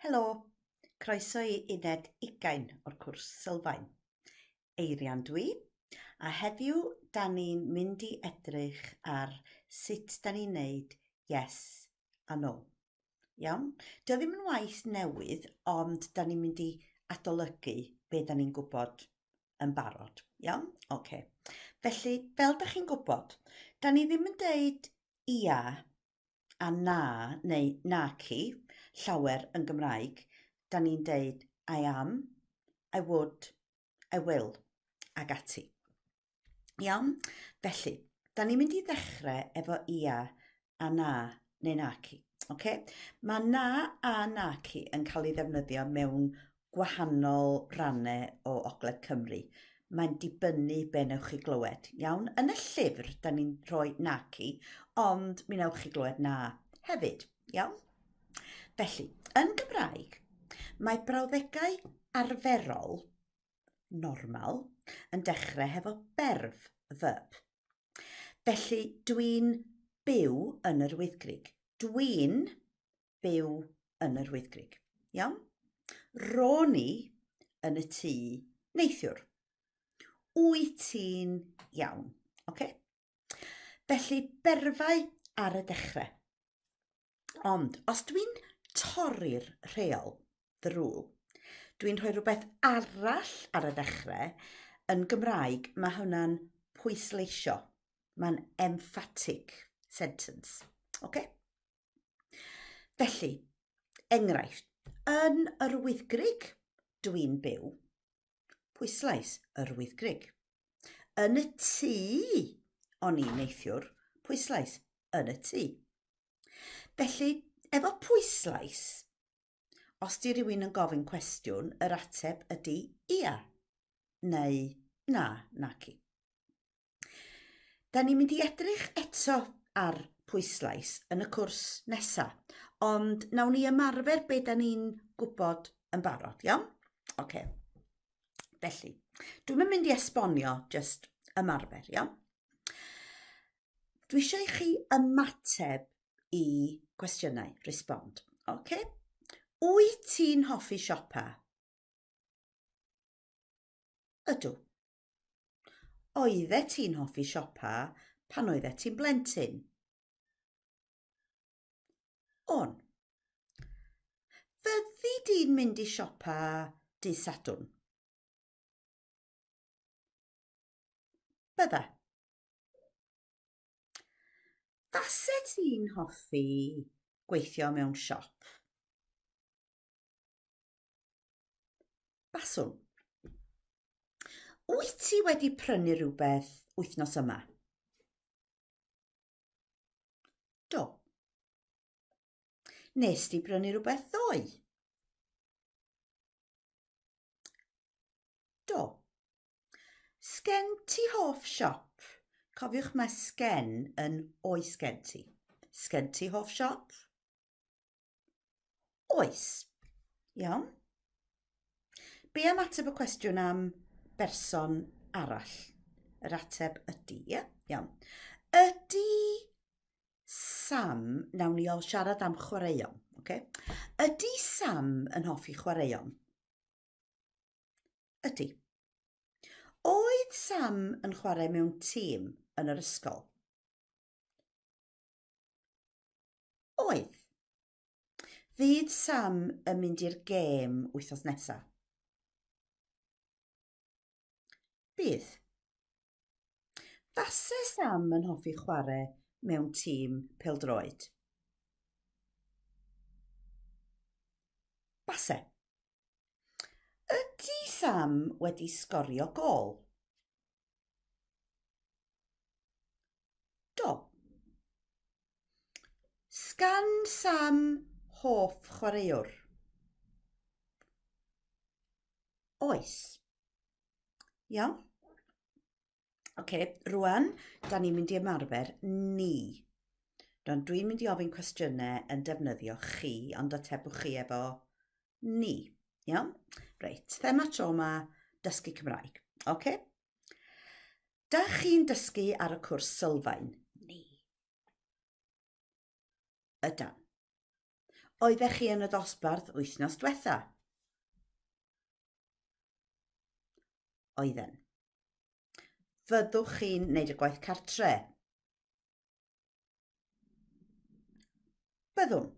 Helo, croeso i uned ugain o'r cwrs sylfaen. Eirian dwi, a heddiw da ni'n mynd i edrych ar sut da ni'n neud yes a no. Iawn? Dio ddim yn waith newydd, ond da ni'n mynd i adolygu be da ni'n gwybod yn barod. Iawn? Oce. Felly, fel da chi'n gwybod, da ni ddim yn deud ia a na neu naci llawer yn Gymraeg, da ni'n deud I am, I would, I will ag ati. Iawn? Felly, da ni'n mynd i ddechrau efo ia a na neu naci. Okay? Mae na a naci yn cael ei ddefnyddio mewn gwahanol rannau o Ogledd Cymru. Mae'n dibynnu be newch chi glywed. Iawn? Yn y llyfr, da ni'n rhoi naci, ond mi newch chi glywed na hefyd. Iawn? Felly, yn Gymraeg, mae brawddegau arferol, normal, yn dechrau hefo berf, verb. Felly, dwi'n byw yn yr Wyddgrug. Dwi'n byw yn yr Wyddgrug. Iawn? Ro'n i yn y tŷ neithiwr. Wyt ti'n iawn? Oce? Felly, berfau ar y dechrau. Ond, os dwi'n torri'r rheol, the rule, dwi'n rhoi rhywbeth arall ar y dechrau, yn Gymraeg mae hwnna'n pwysleisio. Mae'n emphatic sentence. Oce? Felly, enghraifft, yn yr Wyddgrug dwi'n byw. Pwyslais, yr Wyddgrug. Yn y tŷ o'n i neithiwr, pwyslais, yn y tŷ. Felly, efo pwyslais, os di rhywun yn gofyn cwestiwn, yr ateb ydy ia, neu na, naci. Da ni'n mynd i edrych eto ar pwyslais yn y cwrs nesa, ond nawn ni ymarfer be da ni'n gwybod yn barod, iawn? Oce. Okay. Felly, dwi'n mynd i esbonio, just ymarfer, iawn? Dwi eisiau i chi ymateb i gwestiynau, respond. Oce? Okay? Wyt ti'n hoffi siopa? Ydw. Oeddet ti'n hoffi siopa pan oeddet ti'n blentyn? O'n. Fyddi di'n mynd i siopa dydd Sadwrn? Bydda. Fase ti'n hoffi gweithio mewn siop? Baswn. Wyt ti wedi prynu rhywbeth wythnos yma? Do. Nes di brynu rhywbeth ddoe? Do. Sgen ti hoff siop? Cofiwch mae sgen yn oes gen ti. Sgen ti hoff siop? Oes. Iawn. Be am ateb y cwestiwn am berson arall? Yr ateb ydy, ie? Iawn. Ydy Sam, nawn ni ol siarad am chwaraeon, oce? Ydy Sam yn hoffi chwaraeon? Ydy. Oedd Sam yn chwarae mewn tîm yn yr ysgol? Oedd. Fydd Sam yn mynd i'r gêm wythnos nesa? Bydd. Fase Sam yn hoffi chwarae mewn tîm pêl-droed? Base. Ydy Sam wedi sgorio gôl? Do. Sgan Sam hoff chwaraewr? Oes. Iawn? Oce, okay, rwan, da ni'n mynd i ymarfer ni. Rwan, dwi'n mynd i ofyn cwestiynau yn defnyddio chi, ond atebwch chi efo ni. Iawn? Reit, thema tro yma, dysgu Cymraeg. Oce? Okay? Dach chi'n dysgu ar y cwrs sylfaen? Ni. Ydan. Oeddech chi yn y dosbarth wythnos diwetha? Oedden. Fyddwch chi'n neud y gwaith cartre? Byddwn.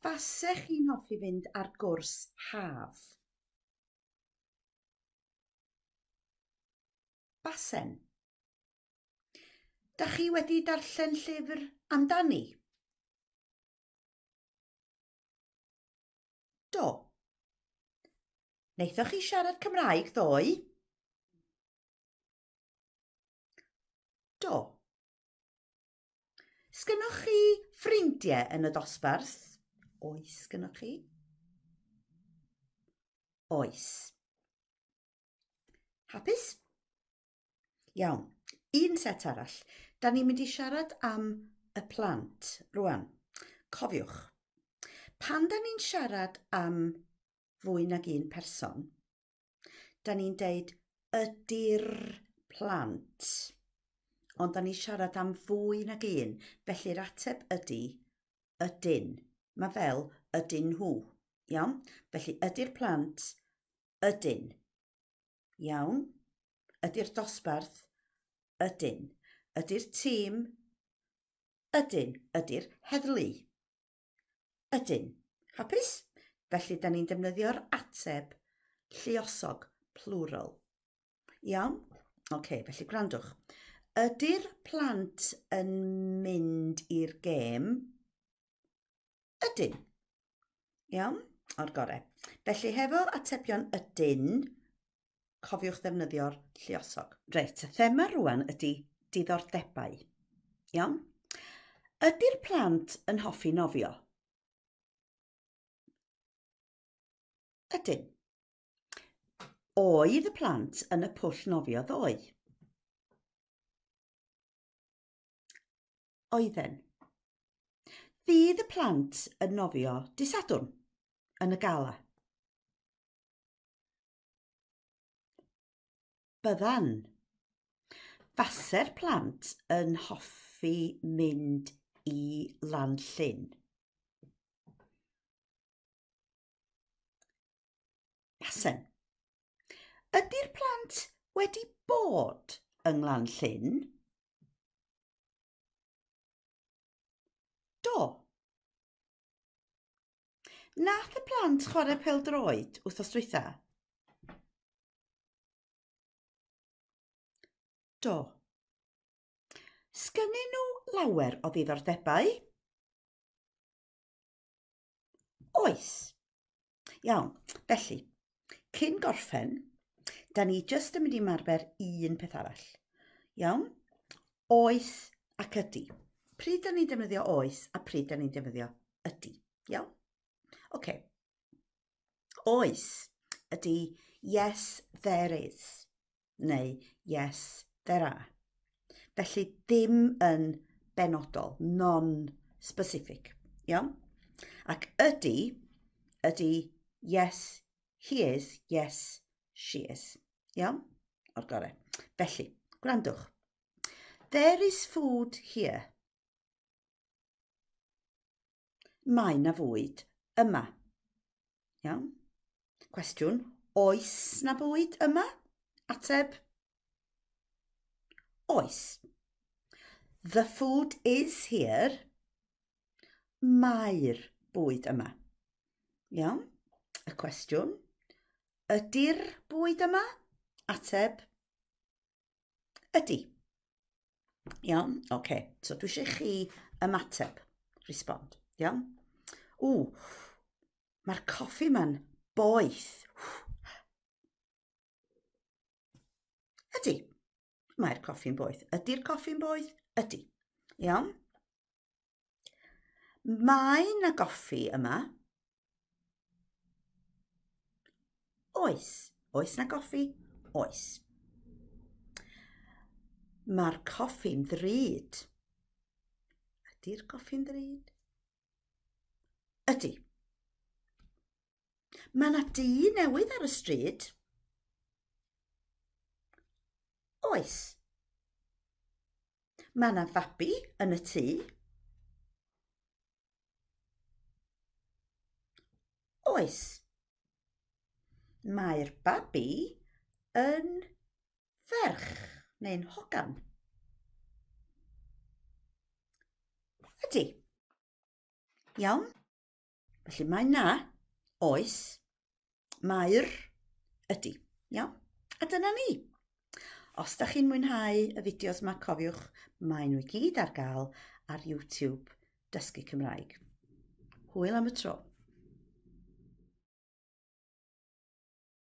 Fasech chi'n hoffi fynd ar gwrs haf? Basen. Da chi wedi darllen llyfr amdani? Do. Wnaethoch chi siarad Cymraeg ddoe? Do. Sgynnoch chi ffrindiau yn y dosbarth? Oes gynnoch chi? Oes. Hapus? Iawn. Un set arall. Da ni'n mynd i siarad am y plant rwan. Cofiwch, pan da ni'n siarad am fwy nag un person, da ni'n deud ydy'r plant. Ond da ni'n siarad am fwy nag un, felly'r ateb ydy ydyn. Mae fel ydyn nhw. Iawn? Felly ydy'r plant ydyn. Iawn? Ydy'r dosbarth ydyn. Ydy'r tîm ydyn. Ydy'r heddlu Ydyn. Hapus? Felly, da ni'n defnyddio'r ateb lluosog, plural. Iawn? Oce, okay, felly gwrandwch. Ydy'r plant yn mynd i'r gêm? Ydyn. Iawn? O'r gore. Felly, hefo atebion ydyn, Cofiwch ddefnyddio'r lluosog. Reit, y thema rwan ydy diddordebau. Iawn? Ydy'r plant yn hoffi nofio? Ydyn. Oedd y plant yn y pwll nofio ddoe? Oedden. Fydd y plant yn nofio dy Sadwrn yn y gala? Byddan. Fase'r plant yn hoffi mynd i Lan Llyn. Basen. Ydy'r plant wedi bod yng Nglan Llyn? Do. Nath y plant chwarae pêl-droed wythnos dwytha? Do. Sgynnyn nhw lawer o ddiddordebau? Oes. Iawn, felly, cyn gorffen, da ni jyst yn mynd i ymarfer un peth arall. Iawn? Oes ac ydy. Pryd da ni'n defnyddio oes a pryd da ni'n defnyddio ydy. Iawn? Oce. Okay. Oes ydy yes there is neu yes there are. Felly ddim yn benodol, non-specific. Iawn? Ac ydy, ydy yes he is, yes she is. Iawn? O'r gorau. Felly, gwrandwch. There is food here. Mae na fwyd yma. Iawn? Cwestiwn, oes na fwyd yma? Ateb, oes. The food is here. Mae'r bwyd yma. Iawn? Y cwestiwn, ydy'r bwyd yma? Ateb, ydy. Iawn? Oce. Okay. So dwi eisiau chi ymateb. Respond. Iawn? Ww, mae'r coffi ma'n boeth. Ydy. Mae'r coffi'n boeth. Ydy'r coffi'n boeth? Ydy. Iawn? Mae na goffi yma. Oes. Oes na goffi? Oes. Mae'r coffi'n ddrud. Ydy'r coffi'n ddrud? Ydy. Mae na dŷ newydd ar y stryd. Oes. Mae 'na fabi yn y tŷ. Oes. Mae'r babi yn ferch neu'n hogan. Ydy. Iawn. Felly mae na, oes, mae'r, ydy. Iawn? A dyna ni. Os da chi'n mwynhau y fideos yma, cofiwch, maen nhw i gyd ar gael ar YouTube Dysgu Cymraeg. Hwyl am y tro.